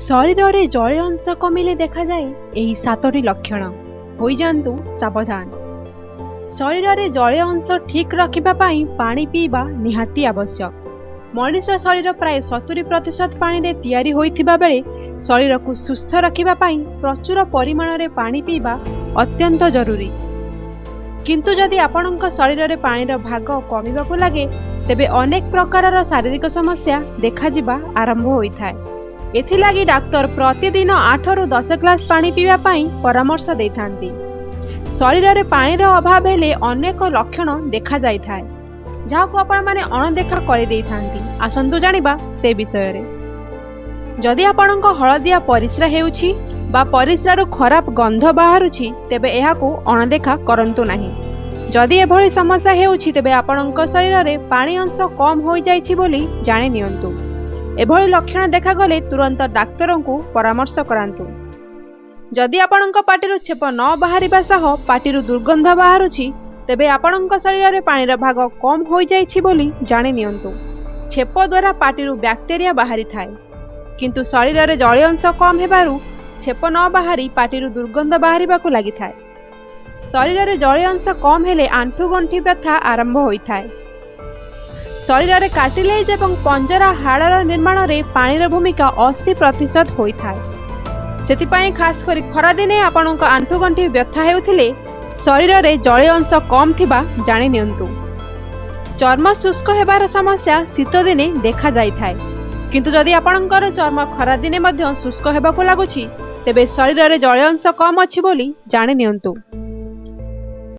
ଶରୀରରେ ଜଳୀୟ ଅଂଶ କମିଲେ ଦେଖାଯାଏ ଏହି 7ଟି ଲକ୍ଷଣ, ହୋଇଯାଆନ୍ତୁ ସାବଧାନ। ଶରୀରରେ ଜଳୀୟ ଅଂଶ ଠିକ୍ ରଖିବା ପାଇଁ ପାଣି ପିଇବା ନିହାତି ଆବଶ୍ୟକ। ମଣିଷ ଶରୀର ପ୍ରାୟ 70% ପାଣିରେ ତିଆରି ହୋଇଥିବା ବେଳେ ଶରୀରକୁ ସୁସ୍ଥ ରଖିବା ପାଇଁ ପ୍ରଚୁର ପରିମାଣରେ ପାଣି ପିଇବା ଅତ୍ୟନ୍ତ ଜରୁରୀ। କିନ୍ତୁ ଯଦି ଆପଣଙ୍କ ଶରୀରରେ ପାଣିର ଭାଗ କମିବାକୁ ଲାଗେ, ତେବେ ଅନେକ ପ୍ରକାରର ଶାରୀରିକ ସମସ୍ୟା ଦେଖାଯିବା ଆରମ୍ଭ ହୋଇଥାଏ। ଏଥିଲାଗି ଡାକ୍ତର ପ୍ରତିଦିନ 8ରୁ 10 ଗ୍ଲାସ ପାଣି ପିଇବା ପାଇଁ ପରାମର୍ଶ ଦେଇଥାନ୍ତି। ଶରୀରରେ ପାଣିର ଅଭାବ ହେଲେ ଅନେକ ଲକ୍ଷଣ ଦେଖାଯାଇଥାଏ, ଯାହାକୁ ଆପଣମାନେ ଅଣଦେଖା କରିଦେଇଥାନ୍ତି। ଆସନ୍ତୁ ଜାଣିବା ସେ ବିଷୟରେ। ଯଦି ଆପଣଙ୍କ ହଳଦିଆ ପରିସ୍ରା ହେଉଛି ବା ପରିସ୍ରାରୁ ଖରାପ ଗନ୍ଧ ବାହାରୁଛି, ତେବେ ଏହାକୁ ଅଣଦେଖା କରନ୍ତୁ ନାହିଁ। ଯଦି ଏଭଳି ସମସ୍ୟା ହେଉଛି, ତେବେ ଆପଣଙ୍କ ଶରୀରରେ ପାଣି ଅଂଶ କମ୍ ହୋଇଯାଇଛି ବୋଲି ଜାଣି ନିଅନ୍ତୁ। ଏଭଳି ଲକ୍ଷଣ ଦେଖାଗଲେ ତୁରନ୍ତ ଡାକ୍ତରଙ୍କୁ ପରାମର୍ଶ କରାନ୍ତୁ। ଯଦି ଆପଣଙ୍କ ପାଟିରୁ ଛେପ ନ ବାହାରିବା ସହ ପାଟିରୁ ଦୁର୍ଗନ୍ଧ ବାହାରୁଛି, ତେବେ ଆପଣଙ୍କ ଶରୀରରେ ପାଣିର ଭାଗ କମ୍ ହୋଇଯାଇଛି ବୋଲି ଜାଣି ନିଅନ୍ତୁ। ଛେପ ଦ୍ୱାରା ପାଟିରୁ ବ୍ୟାକ୍ଟେରିଆ ବାହାରିଥାଏ, କିନ୍ତୁ ଶରୀରରେ ଜଳୀୟ ଅଂଶ କମ୍ ହେବାରୁ ଛେପ ନ ବାହାରି ପାଟିରୁ ଦୁର୍ଗନ୍ଧ ବାହାରିବାକୁ ଲାଗିଥାଏ। ଶରୀରରେ ଜଳୀୟ ଅଂଶ କମ୍ ହେଲେ ଆଣ୍ଠୁଗଣ୍ଠି ବ୍ୟଥା ଆରମ୍ଭ ହୋଇଥାଏ। ଶରୀରରେ କାର୍ଟିଲେଜ୍ ଏବଂ ପଞ୍ଜରା ହାଡ଼ର ନିର୍ମାଣରେ ପାଣିର ଭୂମିକା 80% ହୋଇଥାଏ। ସେଥିପାଇଁ ଖାସ କରି ଖରାଦିନେ ଆପଣଙ୍କ ଆଣ୍ଠୁଗଣ୍ଠି ବ୍ୟଥା ହେଉଥିଲେ ଶରୀରରେ ଜଳୀୟ ଅଂଶ କମ୍ ଥିବା ଜାଣି ନିଅନ୍ତୁ। ଚର୍ମ ଶୁଷ୍କ ହେବାର ସମସ୍ୟା ଶୀତଦିନେ ଦେଖାଯାଇଥାଏ, କିନ୍ତୁ ଯଦି ଆପଣଙ୍କର ଚର୍ମ ଖରାଦିନେ ମଧ୍ୟ ଶୁଷ୍କ ହେବାକୁ ଲାଗୁଛି, ତେବେ ଶରୀରରେ ଜଳୀୟ ଅଂଶ କମ୍ ଅଛି ବୋଲି ଜାଣି ନିଅନ୍ତୁ।